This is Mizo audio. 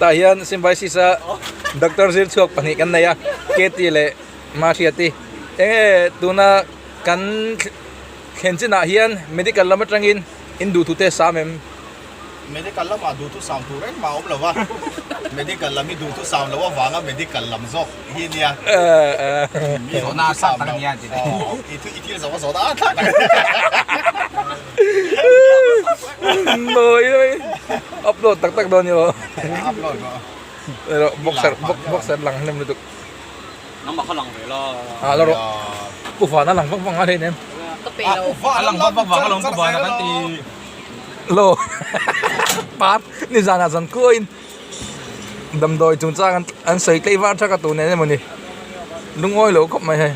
Tah hian Symbiosis a doctor zir chhuak pahnih kan nei a, Katie leh Mahriati. Enge tuna kan thlen chinah hian medical lam atangin in duhthute sam em? Medical lamah duhthu sam tur engmah a awm lo va, medical lam hi duhthu sam loh avanga medical lam zawk hi a nia. Mi duhthu sam lo, i thil zawh a zawh a thlak tak a nia. Nawi nawi upload tak tak dawn ni maw? Upload rawh. Rawh boxer boxer lang hnem lutuk. Nangmah kha lang ve la. Ah la rawh. Pu Vana lang vak vak a hleinem. Ka pe lo. A lang vak vak vang alawm Pu Vana kan ti. Lo. Par nizanah zan kuain damdawi chungchang an sawi tlei var thak a tun nen emawni lungawi lo khawp mai hei.